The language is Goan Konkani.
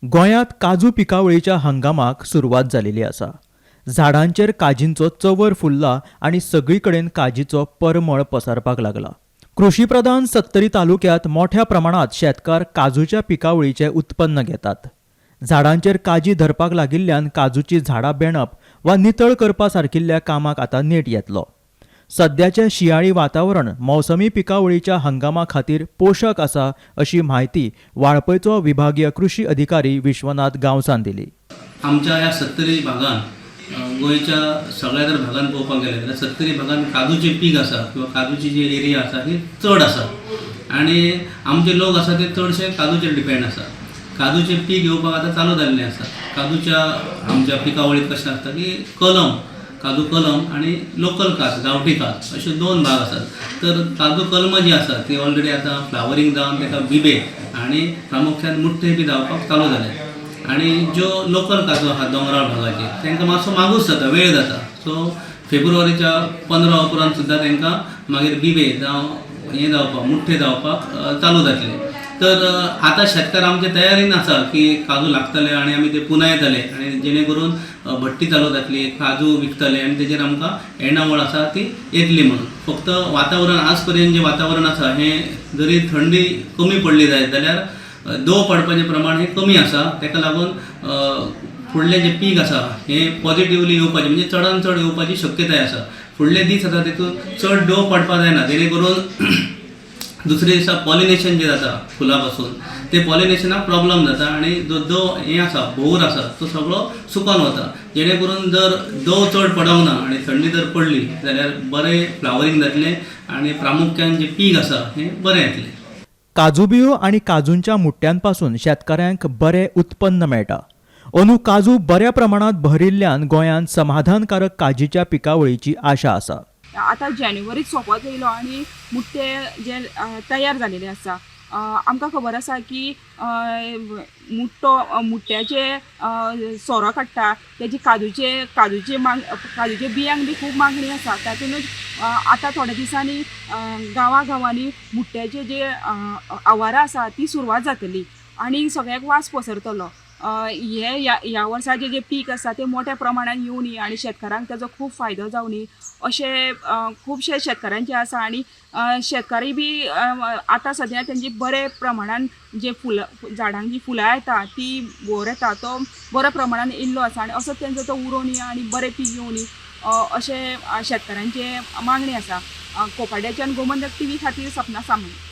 गोंयांत काजू पिकावळीच्या हंगामाक सुरवात जालेली आसा. झाडांचेर काजींचो चंवर फुल्ला आनी सगळी कडेन काजीचो परमळ पसरपाक लागला. कृषीप्रधान सत्तरी तालुक्यांत मोठ्या प्रमाणात शेतकार काजूच्या पिकावळीचें उत्पन्न घेतात. झाडांचेर काजी धरपाक लागिल्ल्यान काजूचीं झाडां बेणप वा नितळ करपा सारकिल्ल्या कामाक आतां नेट येतलो. सद्याचें शिंयाळी वातावरण मौसमी पिकावळीच्या हंगामा खातीर पोशक आसा, अशी म्हायती वाळपयचो विभागीय कृशी अधिकारी विश्वनाथ गांवसान दिली. आमच्या ह्या सत्तरी भागान, गोंयच्या सगळ्या जर भागान पळोवपाक गेलें जाल्यार सत्तरी भागान काजूचें पीक आसा किंवा काजूची जी एरिया आसा ही चड आसा आनी आमचे लोक आसा ते चडशे काजूचेर डिपेंड आसा. काजूचें पीक येवपाक आतां चालू जाल्लें आसा. काजूच्या आमच्या पिकावळींत कशें आसता की कलम, काजू कलम आनी लोकल काज, गांवठी काज अशे दोन भाग आसात. तर काजू कलमां जीं आसात ती ऑलरेडी आतां फ्लावरींग जावन ताका बिबे आनी प्रामुख्यान मुट्टे बी जावपाक चालू जाले आनी ज्यो लोकल काजू आहा दोंगराळ भागाचे, तांकां मातसो मागूस जाता, वेळ जाता. सो फेब्रुवारीच्या 15 उपरांत सुद्दां तांकां मागीर बिबे जावं हें जावपाक, मुट्टे जावपाक चालू जातले. तर आतां शेतकार आमचे तयारीन आसा की काजू लागतले आनी आमी ते पुनयतले आनी जेणे करून भट्टी चालू जातली, काजू विकतले आनी तेजेर आमकां येणावळ आसा ती येतली म्हणून. फक्त वातावरण, आज पर्यंत जें वातावरण आसा हें जरी थंडी कमी पडली जायत जाल्यार दंव पडपाचें प्रमाण हें कमी आसा. ताका लागून फुडलें जें पीक आसा हें पॉझिटिवली येवपाचें, म्हणजे चडान चड येवपाची शक्यताय आसा. फुडले दीस आसा तितून चड दंव पडपाक जायना, जेणे करून दुसरे दिसा पॉलिनेशन जें जाता फुलां पासून, ते पॉलिनेशनाक प्रॉब्लम जाता आनी जो दंव हें आसा, भोंवर आसा, तो सगळो सुकोन वता. जेणे करून जर दंव चड पडोंक ना आनी थंडी जर पडली जाल्यार बरें फ्लावरींग जातलें आनी प्रामुख्यान जें पीक आसा हें बरें येतलें. काजू बियो आनी काजूंच्या मुट्ट्यांपासून शेतकाऱ्यांक बरें उत्पन्न मेळटा. अंदू काजू बऱ्या प्रमाणात भरिल्ल्यान गोंयांत समाधानकारक काजीच्या पिकावळीची आशा आसा. आतां जानेवारीत सोंपत येयलो आनी मुट्टे जे तयार जालेले आसा. आमकां खबर आसा की मुट्टो, मुट्ट्याचे सोरो काडटा, तेजी काजूचे माग, काजूचे बियांक बी खूब मागणी आसा. तातूंतच आतां थोड्या दिसांनी गांवा गांवांनी मुट्ट्याचे जे आवारां आसा ती सुरवात जातली आनी सगळ्याक वास पसरतलो. हे ह्या ह्या वर्साचें जें पीक आसा तें मोठ्या प्रमाणान येवनी आनी शेतकारांक ताजो खूब फायदो जावनी अशें खुबशे शेतकारांचें आसा. आनी शेतकारी बी आतां सद्या तेंची बरे प्रमाणान जे फुलां, झाडांक जी फुलां येता, ती भोंवर येता, तो बऱ्या प्रमाणान येयल्लो आसा आनी असोच तेंचो तो उरोनी आनी बरें पीक येवनी अशें शेतकारांचें मागणें आसा. कोपाड्याच्यान गोमंतक टीव्ही खातीर सपना सामंत.